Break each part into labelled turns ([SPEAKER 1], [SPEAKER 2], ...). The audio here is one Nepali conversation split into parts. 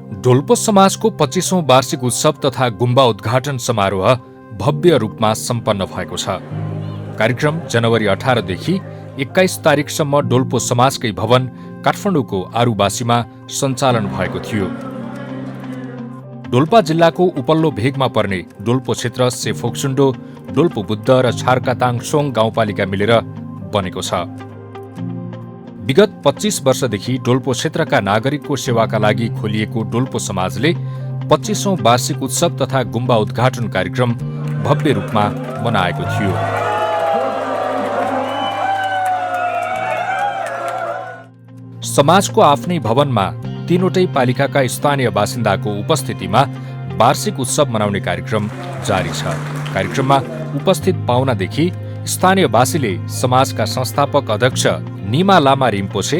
[SPEAKER 1] डोल्पो समाजको 25औं वार्षिक उत्सव तथा गुम्बा उद्घाटन समारोह भव्य रूपमा सम्पन्न भएको छ। कार्यक्रम जनवरी 18 देखि 21 तारिकसम्म डोल्पो समाजकै भवन काठमाडौँको आरुबासीमा सञ्चालन भएको थियो। डोल्पा जिल्लाको उपल्लो भेगमा पर्ने डोल्पो क्षेत्र सेफोक्सुन्डो, डोल्पो बुद्ध र छार्काताङ सोङ गाउँपालिका मिलेर बनेको छ। विगत 25 वर्षदेखि डोल्पो क्षेत्रका नागरिकको सेवाका लागि खोलिएको डोल्पो समाजले 25औं वार्षिक उत्सव तथा गुम्बा उद्घाटन कार्यक्रम भव्य रूपमा मनाएको थियो। समाजको आफ्नै भवनमा तीनवटै पालिकाका स्थानीय बासिन्दाको उपस्थितिमा वार्षिक उत्सव मनाउने कार्यक्रम जारी छ। कार्यक्रममा उपस्थित पाहुनादेखि स्थानीयवासीले समाजका संस्थापक अध्यक्ष निमा लामा रिम्पोछे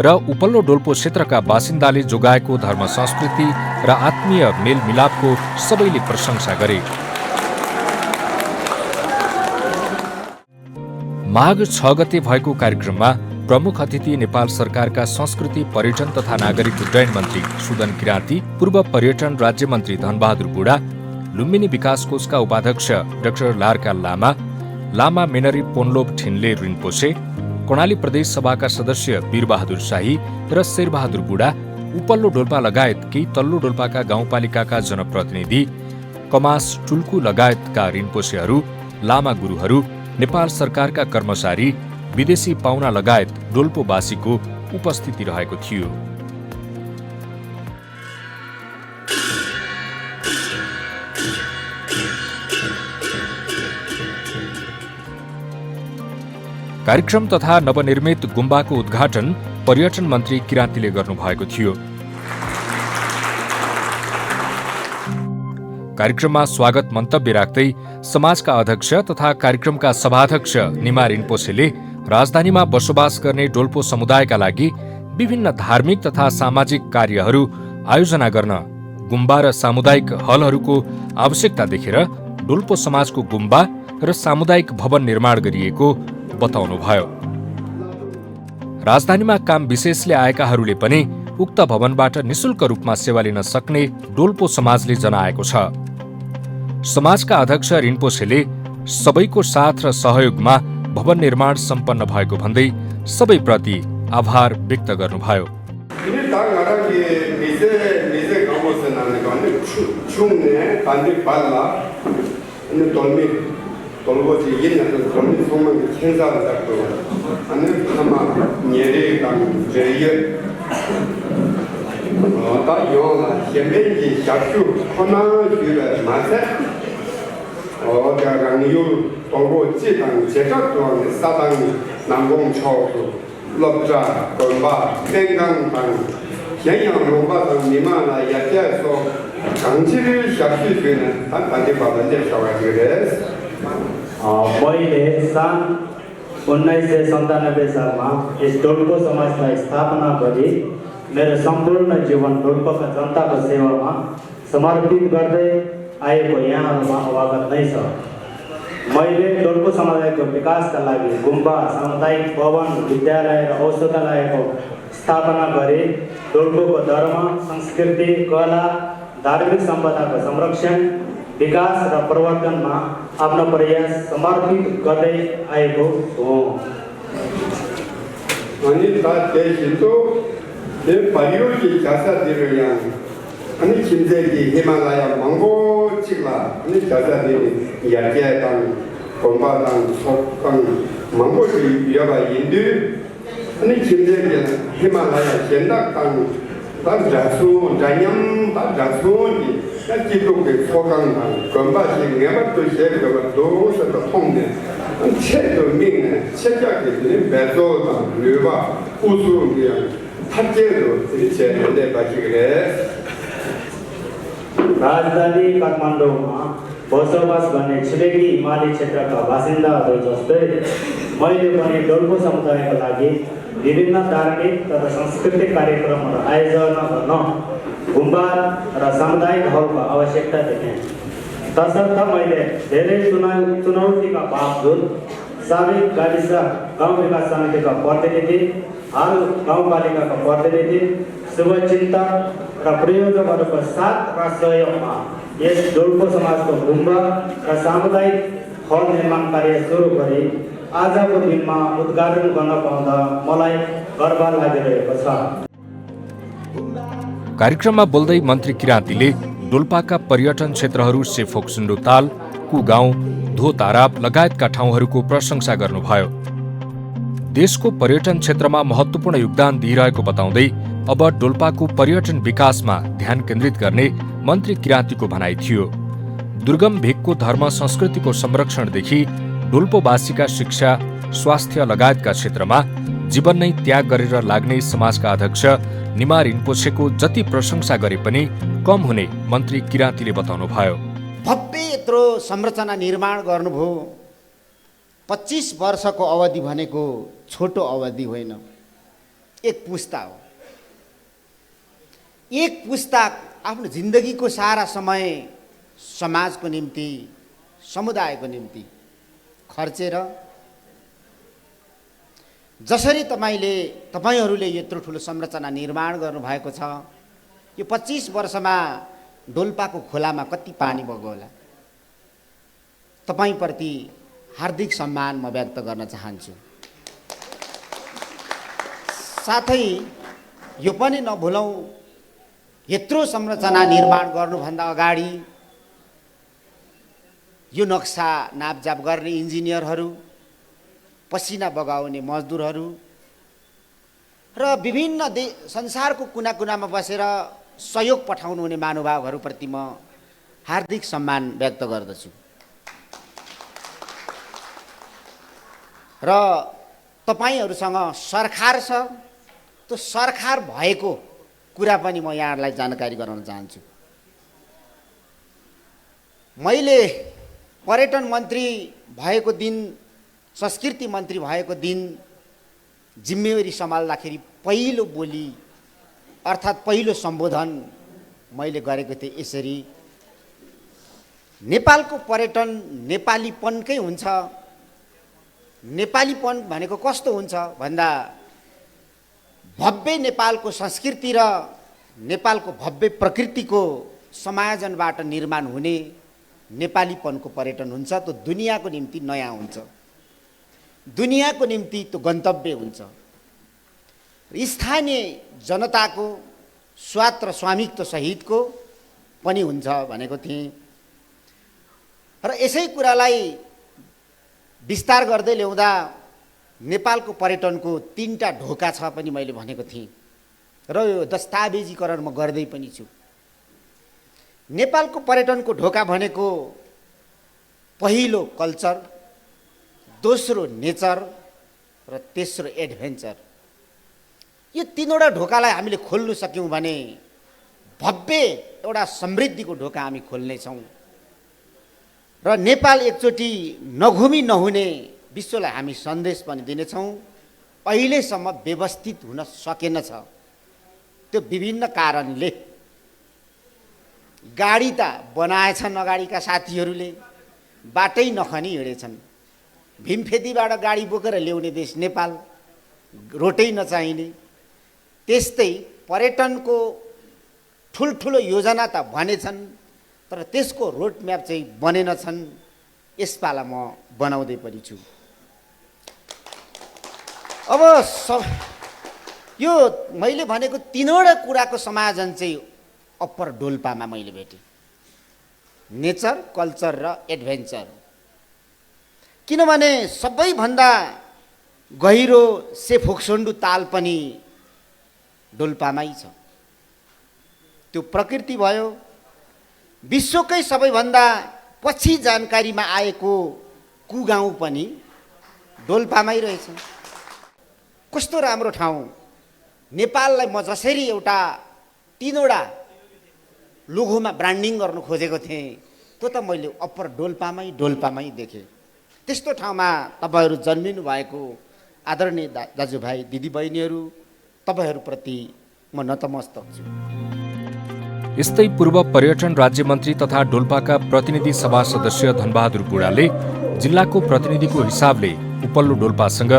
[SPEAKER 1] र उपल्लो डोल्पो क्षेत्रका बासिन्दाले जोगाएको धर्म संस्कृति र आत्मीय मेलमिलापको सबैले प्रशंसा गरे। माघ 6 गते भएको कार्यक्रममा प्रमुख अतिथि नेपाल सरकारका संस्कृति, पर्यटन तथा नागरिक उड्डयन मन्त्री सुदन किराँती, पूर्व पर्यटन राज्य मन्त्री धनबहादुर बुढा, लुम्बिनी विकास कोषका उपाध्यक्ष डाक्टर लार्का लामा, लामा मेनरी पोन्लोप ठिनले रिम्पोछे, कर्णाली प्रदेश सभाका सदस्य वीरबहादुर शाही र शेरबहादुर बुढा, उपल्लो डोल्पा लगायत केही तल्लो डोल्पाका गाउँपालिकाका जनप्रतिनिधि, कमास टुल्कु लगायतका रिम्पोछेहरू, लामा गुरुहरू, नेपाल सरकारका कर्मचारी, विदेशी पाहुना लगायत डोल्पोवासीको उपस्थिति रहेको थियो। कार्यक्रम तथा नवनिर्मित गुम्बाको उद्घाटन पर्यटन मन्त्री किराँतीले गर्नुभएको थियो। कार्यक्रममा स्वागत मन्तव्य राख्दै समाजका अध्यक्ष तथा कार्यक्रमका सभाध्यक्ष निमा रिम्पोछेले राजधानीमा बसोबास गर्ने डोल्पो समुदायका लागि विभिन्न धार्मिक तथा सामाजिक कार्यहरू आयोजना गर्न गुम्बा र सामुदायिक हलहरूको आवश्यकता देखेर डोल्पो समाजको गुम्बा र सामुदायिक भवन निर्माण गरिएको बताउनुभयो। राजधानीमा काम विशेषले आएकाहरूले पनि उक्त भवनबाट निशुल्क रूपमा सेवा लिन सक्ने डोल्पो समाजले जनाएको छ। समाजका अध्यक्ष रिम्पोछेले सबैको साथ र सहयोगमा भवन निर्माण सम्पन्न भएको भन्दै सबैप्रति आभार व्यक्त गर्नुभयो।
[SPEAKER 2] 돌고지 옛날에 돌미 소망이 천사를 잡고 아니 아마 예리강 제일 다 요나 현면지 작주 하나 주에 마세 대강유 돌고지 당 제작도 사당 남공초도 럽자 건바 땡강당 현양 농가당 미만아 야자서 강지를 작주되는 단단히 받은 샤워가 그래
[SPEAKER 3] मैले सन् 1997 सालमा यस डोल्पो समाजलाई स्थापना गरी मेरो सम्पूर्ण जीवन डोल्पोका जनताको सेवामा समर्पित गर्दै आएको यहाँहरूमा अवगत नै छ। मैले डोल्पो समुदायको विकासका लागि गुम्बा, सामुदायिक भवन, विद्यालय र औषधालयको स्थापना गरी डोल्पोको धर्म, संस्कृति, कला, धार्मिक सम्पदाको संरक्षण, विकास र प्रवर्धनमा आफ्नो प्रयास समर्पित गर्दै आएको हो।
[SPEAKER 2] अनि देशको परियोजना जासादिरो यहाँ अनि छिन्जेकी हिमालय मंगो चिला अनि जासादिरो याक्याताङ कोम्बाताङ सोक्ताङ मंगो यबा इन्डु अनि छिन्जेकी हिमालय जेन्दाताङ जासु जायम जासु 기독교 소강당 건바지 내가 또 제가 도서도 통네 책도 민네 책자들이 배도다 류바 우수리야 탑제로 제대로 바치게
[SPEAKER 3] राजधानी काठमाडौँमा बसोबास गर्ने छिमेकी हिमाली क्षेत्रका बासिन्दाहरू जस्तै मैले पनि डोल्पो समुदायको लागि विभिन्न धार्मिक तथा सांस्कृतिक कार्यक्रमहरू आयोजना गर्न गुम्बा र सामुदायिक हलको आवश्यकता देखेँ। तसर्थ मैले धेरै चुनौतीका बावजुद साबिक गाविस गाउँ विकास समितिका प्रतिनिधि, हाल गाउँपालिकाका प्रतिनिधि, शुभचिन्तक र प्रयोजकहरूको साथ र सहयोगमा यस डोल्पो समाजको गुम्बा र सामुदायिक हल निर्माण कार्य सुरु गरी आजको दिनमा उद्घाटन गर्न पाउँदा मलाई गर्व लागिरहेको छ।
[SPEAKER 1] कार्यक्रममा बोल्दै मन्त्री किराँतीले डोल्पाका पर्यटन क्षेत्रहरू सेफोक्सुन्डो ताल, कुगाउँ, धोताराप लगायतका ठाउँहरूको प्रशंसा गर्नुभयो। देशको पर्यटन क्षेत्रमा महत्त्वपूर्ण योगदान दिइरहेको बताउँदै अब डोल्पाको पर्यटन विकासमा ध्यान केन्द्रित गर्ने मन्त्री किराँतीको भनाइ थियो। दुर्गम भेगको धर्म संस्कृतिको संरक्षणदेखि डोल्पोवासीका शिक्षा, स्वास्थ्य लगायतका क्षेत्रमा जीवन नै त्याग गरेर लाग्ने समाजका अध्यक्ष निमा रिन्पोछेको जति प्रशंसा गरे पनि कम हुने मन्त्री किराँतीले बताउनुभयो।
[SPEAKER 4] भव्य यत्रो संरचना निर्माण गर्नुभयो। 25 वर्षको अवधि भनेको छोटो अवधि होइन, एक पुस्ता हो। एक पुस्ता आफ्नो जिन्दगीको सारा समय समाजको निम्ति, समुदायको निम्ति खर्चेर जसरी तपाईहरूले यत्रो ठुलो संरचना निर्माण गर्नुभएको छ, यो 25 वर्षमा डोल्पाको खोलामा कति पानी बग्यो होला। तपाईँप्रति हार्दिक सम्मान म व्यक्त गर्न चाहन्छु। साथै यो पनि नभुलौँ, यत्रो संरचना निर्माण गर्नुभन्दा अगाडि यो नक्सा नापजाप गर्ने इन्जिनियरहरू, पसिना बगाउने मजदुरहरू र विभिन्न संसारको कुना कुनामा बसेर सहयोग पठाउनु हुने महानुभावहरूप्रति म हार्दिक सम्मान व्यक्त गर्दछु। र तपाईहरूसँग सरकार छ, त्यो सरकार भएको कुरा पनि म यहाँहरूलाई जानकारी गराउन चाहन्छु। मैले पर्यटन मन्त्री भएको दिन, संस्कृति मन्त्री भएको दिन जिम्मेवारी सम्हाल्दाखेरि पहिलो बोली अर्थात् पहिलो सम्बोधन मैले गरेको थिएँ यसरी, नेपालको पर्यटन नेपालीपनकै हुन्छ। नेपालीपन भनेको कस्तो हुन्छ भन्दा भव्य नेपालको संस्कृति र नेपालको भव्य प्रकृतिको समायोजनबाट निर्माण हुने नेपालीपनको पर्यटन हुन्छ। त्यो दुनियाँको निम्ति नयाँ हुन्छ, दुनियाँको निम्ति त्यो गन्तव्य हुन्छ, स्थानीय जनताको स्वाद र स्वामित्व सहितको पनि हुन्छ भनेको थिएँ। र यसै कुरालाई विस्तार गर्दै ल्याउँदा नेपालको पर्यटनको 3टा ढोका छ पनि मैले भनेको थिएँ र यो दस्तावेजीकरण म गर्दै पनि छु। नेपालको पर्यटनको ढोका भनेको पहिलो कल्चर, दोस्रो नेचर र तेस्रो एडभेन्चर। यो 3वटा ढोकालाई हामीले खोल्नु सक्यौँ भने भव्य एउटा समृद्धिको ढोका हामी खोल्नेछौँ र नेपाल एकचोटि नघुमी नहुने विश्वलाई हामी सन्देश पनि दिनेछौँ। अहिलेसम्म व्यवस्थित हुन सकेन छ, त्यो विभिन्न कारणले। गाडी त बनाएछन् अगाडिका साथीहरूले, बाटै नखनी हिँडेछन्। भीमफेदीबाट गाडी बोकेर ल्याउने देश नेपाल, रोटै नचाहिने। त्यस्तै पर्यटनको ठुल्ठुलो योजना त भनेछन् तर त्यसको रोडम्याप चाहिँ बनेनछन्। यसपाला म बनाउँदै पनि छु। अब यो मैले भनेको 3वटा कुराको समायोजन चाहिँ अप्पर डोल्पामा मैले भेटेँ, नेचर, कल्चर र एडभेन्चर। किनभने सबैभन्दा गहिरो सेफोक्सुन्डो ताल पनि डोल्पामै छ। त्यो प्रकृति भयो। विश्वकै सबैभन्दा पछि जानकारीमा आएको कुगाउँ पनि डोल्पामै रहेछ। कस्तो राम्रो ठाउँ! नेपाललाई म जसरी एउटा 3वटा लोगोमा ब्रान्डिङ गर्नु खोजेको थिएँ, त्यो त मैले अप्पर डोल्पामै देखेँ। त्यस्तो ठाउँमा तपाईहरू जन्मिनु भएको आदरणीय दाजुभाइ दिदीबहिनीहरू, तपाईहरूप्रति म नतमस्तक छु।
[SPEAKER 1] यस्तै पूर्व पर्यटन राज्यमन्त्री तथा डोल्पाका प्रतिनिधि सभा सदस्य धनबहादुर बुढाले जिल्लाको प्रतिनिधिको हिसाबले उपल्लो डोल्पासँग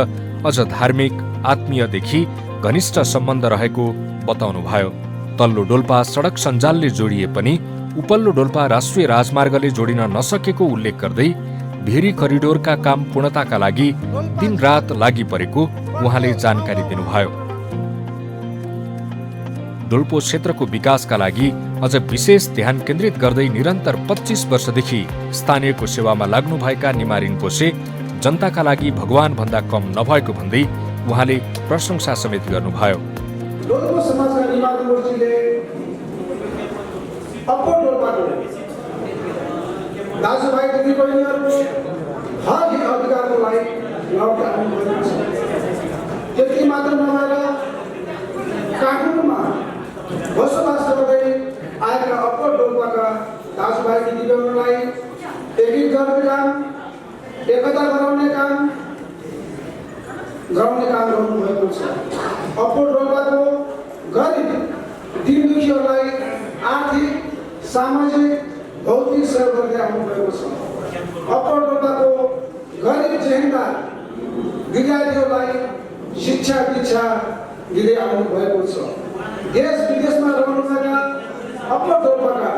[SPEAKER 1] अझ धार्मिक, आत्मीयदेखि घनिष्ठ सम्बन्ध रहेको बताउनुभयो। तल्लो डोल्पा सडक सञ्जालले जोडिए पनि उपल्लो डोल्पा राष्ट्रिय राजमार्गले जोडिन नसकेको उल्लेख गर्दै भेरी करिडोरका काम पूर्णताका लागि दिनरात लागि परेको उहाँले जानकारी दिनुभयो। डोल्पो क्षेत्रको विकासका लागि अझ विशेष ध्यान केन्द्रित गर्दै निरन्तर 25 वर्षदेखि स्थानीयको सेवामा लाग्नुभएका निमा रिम्पोछे जनताका लागि भगवान भन्दा कम नभएको भन्दै उहाँले प्रशंसा समेत गर्नुभयो।
[SPEAKER 5] डोल्पो समाजका निमा रिम्पोछेले अप्पर डोल्पाको दाजुभाइ दिदीबहिनीहरूको हक अधिकारको लागि लड्दै आउनुभएको छ। त्यति मात्र नभएर काठमाडौँमा बसोबास गर्दै आएका अप्पर डोल्पाका दाजुभाइ दिदीबहिनीहरूलाई एकीकृत गर्ने काम, एकता गराउने काम गर्नुभएको छ। अप्पर डोल्पाको गरिब दिनदुखीहरूलाई आर्थिक, सामाजिक, भौतिक सहयोग गर्दै आउनुभएको छ। अप्पर डोल्पाको गरिब जेहेन्दार विद्यार्थीहरूलाई शिक्षा दीक्षा दिँदै आउनुभएको छ। देश विदेशमा रहनुभएका अप्पर डोल्पाका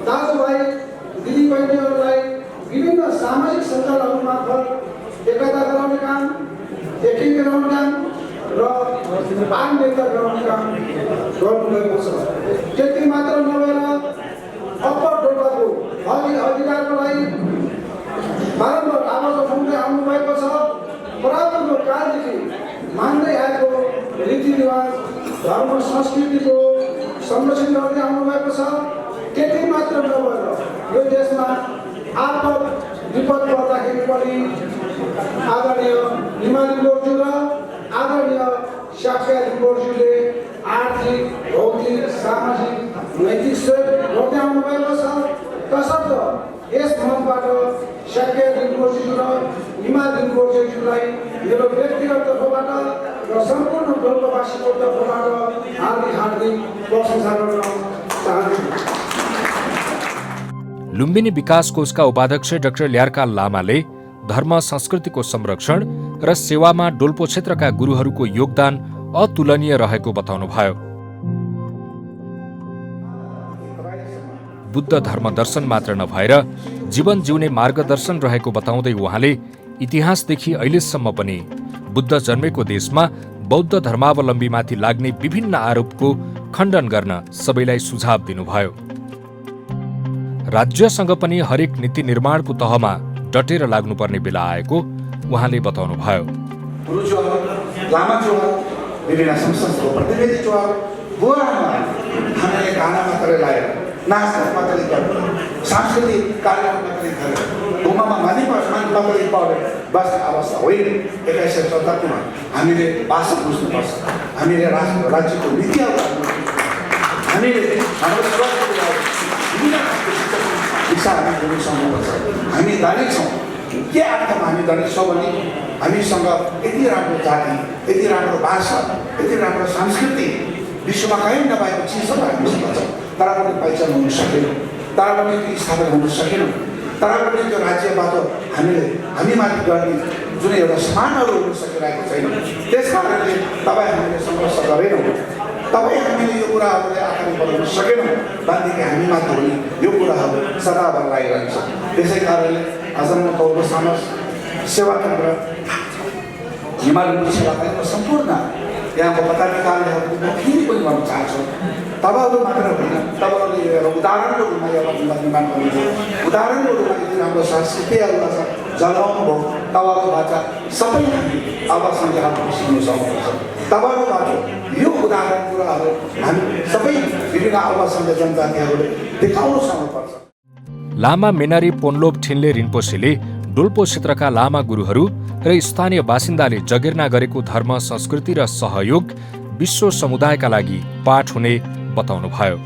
[SPEAKER 5] दाजुभाइ दिदीबहिनीहरूलाई विभिन्न सामाजिक सञ्जालहरू मार्फत एकता गराउने काम, एकीकरण गराउने काम र आत्मनिर्भर गराउने काम गर्नुभएको छ। त्यति मात्र नभएर अप्पर डोल्पाको अधिकारको लागि बारम्बार आवाज उठाउँदै आउनुभएको छ। पुरातन कालदेखि मान्दै आएको रीतिरिवाज, धर्म, संस्कृतिको संरक्षण गर्दै आउनुभएको छ। त्यति मात्र नभएर यो देशमा आपद विपद पर्दाखेरि पनि आदरणीय निमा रिम्पोछे र आदरणीय साक्या रिम्पोछेले आर्थिक, भौतिक, सामाजिक, नैतिक सहयोग गर्दै आउनुभएको छ। तसर्थ यस मञ्चबाट साक्या रिम्पोछे र निमा रिम्पोछेलाई मेरो व्यक्तिगत तर्फबाट र सम्पूर्ण डोल्पावासीको तर्फबाट हार्दिक प्रशंसा गर्न चाहन्छु।
[SPEAKER 1] लुम्बिनी विकास कोषका उपाध्यक्ष डाक्टर ल्यार्काल लामाले धर्म संस्कृतिको संरक्षण र सेवामा डोल्पो क्षेत्रका गुरुहरूको योगदान अतुलनीय रहेको बताउनुभयो। बुद्ध धर्म दर्शन मात्र नभएर जीवन जिउने मार्गदर्शन रहेको बताउँदै उहाँले इतिहासदेखि अहिलेसम्म पनि बुद्ध जन्मेको देशमा बौद्ध धर्मावलम्बीमाथि लाग्ने विभिन्न आरोपको खण्डन गर्न सबैलाई सुझाव दिनुभयो। राज्यसँग पनि हरेक नीति निर्माणको तहमा डटेर लाग्नुपर्ने बेला आएको उहाँले बताउनुभयो।
[SPEAKER 6] विभिन्न संस्थाको प्रतिनिधि हामीले गाना मात्रै लगाएर, नाच मात्रै गरेर, सांस्कृतिक कार्यक्रम मात्रै गरेर, घुममा माथि मात्रै पढेर बस्ने अवस्था होइन। 2177मा हामीले भाषा बुझ्नुपर्छ, हामीले राज्यको नीतिहरू हामीले हाम्रो हामी धनी छौँ। के अर्थमा हामी धनी छौँ भने हामीसँग यति राम्रो जाति, यति राम्रो भाषा, यति राम्रो संस्कृति, विश्वमा कहीँ नभएको चिजहरू हामीसँग छ। तर पनि पहिचान हुन सकेन, तर पनि त्यो स्थापना हुन सकेन, तर पनि त्यो राज्यबाट हामीमाथि गर्ने जुन एउटा सम्मानहरू हुन सकिरहेको छैन। त्यस कारणले तपाईँ हामीले सङ्घर्ष गरेनौँ, तपाईँ हामीले यो कुराहरूलाई अगाडि बढाउन सकेनौँ भनेदेखि हामीमाथि हुने यो कुराहरू सदाभर लागिरहन्छ। त्यसै कारणले आज म डोल्पो समाज सेवा केन्द्र निमा रिम्पोछे लगायतका सम्पूर्ण यहाँको पदाधिकारीहरूको म फेरि पनि भन्न चाहन्छु, तपाईँहरू मात्र होइन, तपाईँहरूले एउटा उदाहरणको रूपमा एउटा निर्माण गर्नुभयो, उदाहरणको रूपमा यति राम्रो संस्कृतिहरू अझ जगाउनु भयो। तपाईँहरूबाट सबै अब सङ्ख्याहरू सिक्नु सक्नुहुन्छ। तपाईँहरूबाट यो उदाहरण कुराहरू हामी सबै विभिन्न अल्पसङ्ख्यक जनजातिहरूले देखाउनु सक्नुपर्छ।
[SPEAKER 1] लामा मेनारी पोन्लोप ठिन्ले रिम्पोछेले डोल्पो क्षेत्रका लामा गुरुहरू र स्थानीय बासिन्दाले जगेर्ना गरेको धर्म, संस्कृति र सहयोग विश्व समुदायका लागि पाठ हुने बताउनुभयो।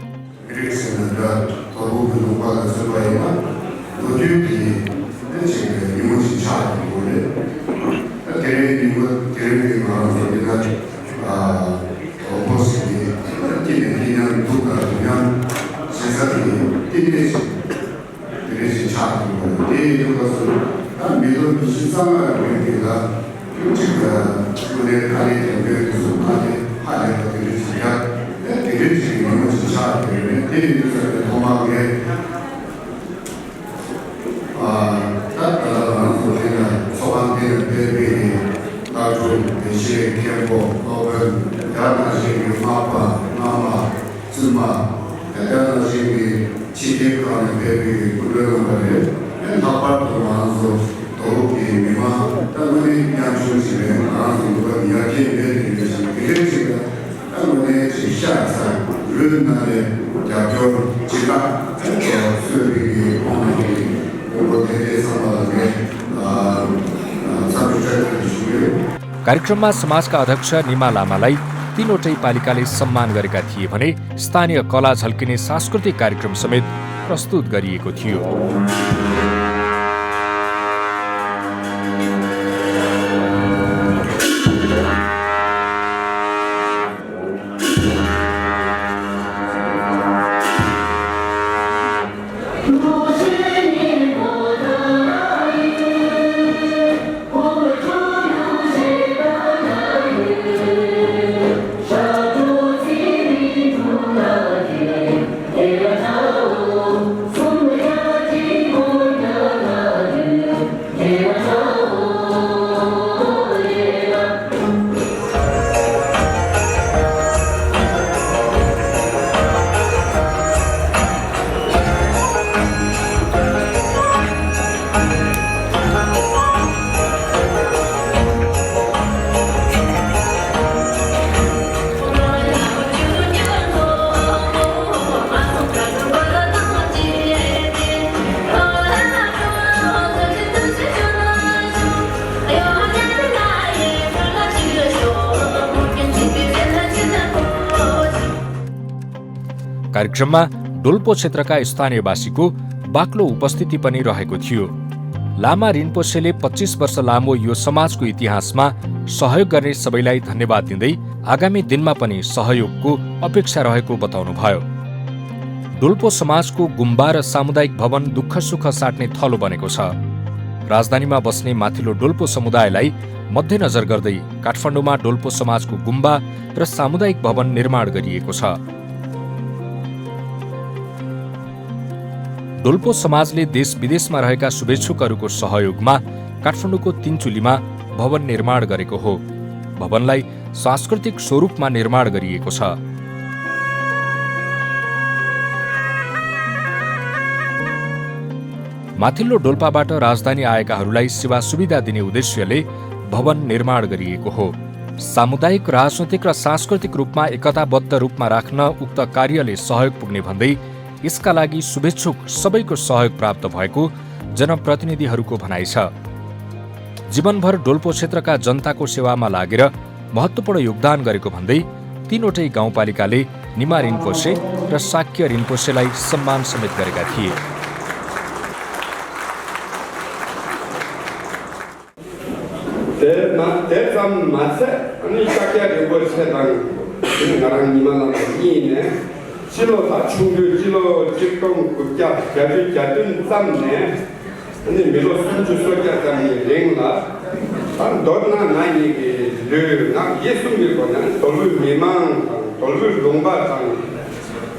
[SPEAKER 1] कार्यक्रममा समाजका अध्यक्ष निमा लामालाई तीनवटै पालिकाले सम्मान गरेका थिए भने स्थानीय कला झल्किने सांस्कृतिक कार्यक्रम समेत प्रस्तुत गरिएको थियो। कार्यक्रममा डोल्पो क्षेत्रका स्थानीयवासीको बाक्लो उपस्थिति पनि रहेको थियो। लामा रिन्पोछेले 25 वर्ष लामो यो समाजको इतिहासमा सहयोग गर्ने सबैलाई धन्यवाद दिँदै आगामी दिनमा पनि सहयोगको अपेक्षा रहेको बताउनुभयो। डोल्पो समाजको गुम्बा र सामुदायिक भवन दुःख सुख साट्ने थलो बनेको छ। राजधानीमा बस्ने माथिल्लो डोल्पो समुदायलाई मध्यनजर गर्दै काठमाडौँमा डोल्पो समाजको गुम्बा र सामुदायिक भवन निर्माण गरिएको छ। डोल्पो समाजले देश विदेशमा रहेका शुभेच्छुकहरूको सहयोगमा काठमाडौँको तीनचुलीमा भवन निर्माण गरेको हो। भवनलाई सांस्कृतिक स्वरूपमा निर्माण गरिएको छ। माथिल्लो डोल्पाबाट राजधानी आएकाहरूलाई सेवा सुविधा दिने उद्देश्यले भवन निर्माण गरिएको हो। सामुदायिक, राजनैतिक र सांस्कृतिक रूपमा एकताबद्ध रूपमा राख्न उक्त कार्यले सहयोग पुग्ने भन्दै यसका लागि शुभेच्छुक सबैको सहयोग प्राप्त भएको जनप्रतिनिधिहरूको भनाइ छ। जीवनभर डोल्पो क्षेत्रका जनताको सेवामा लागेर महत्त्वपूर्ण योगदान गरेको भन्दै तीनवटै गाउँपालिकाले निमा रिन्पोछे र साक्य रिन्पोछेलाई सम्मान समेत गरेका थिए।
[SPEAKER 2] Chilo ta chungju chilo chikong kutya gyaju gyadun tsamne ane milo sunju sokya tsamne rengla an dorna nani ki lu na yesungil kona tolu mimang tolu longba tang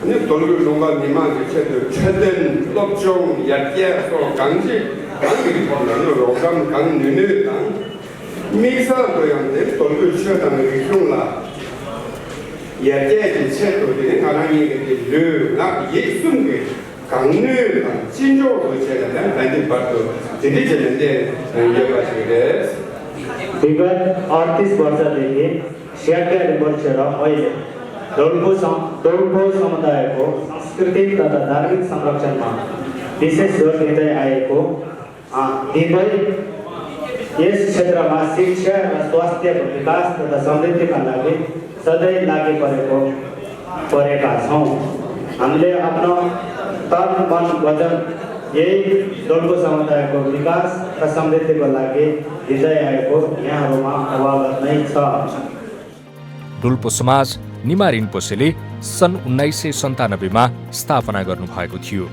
[SPEAKER 2] ane tolu longba mimang ki chedu cheden lopchong yatye so gangji gangi kona rongam gang nune tang misa doyangde tolu chedang rikshongla也在这切头的他那一个的路，那也送给港女啊，金州和这个两百的八头，这里这人的也把这个。
[SPEAKER 3] विगत 38 वर्षदेखि स्याक्य रिन्पोछे र अहिले डोल्पो समुदायको सांस्कृतिक तथा धार्मिक संरक्षणमा विशेष जोड दिँदै आएको दिँदै यस क्षेत्रमा शिक्षा र स्वास्थ्यको विकास तथा समृद्धिका लागि सधैँ लागि परेका छौँ। हामीले आफ्नो तन मन वचन यही डोल्पो समुदायको विकास र समृद्धिको लागि दिँदै आएको यहाँहरूमा अवगत नै छ।
[SPEAKER 1] डोल्पो समाज निमा रिन्पोछेले सन् 1997 मा स्थापना गर्नुभएको थियो।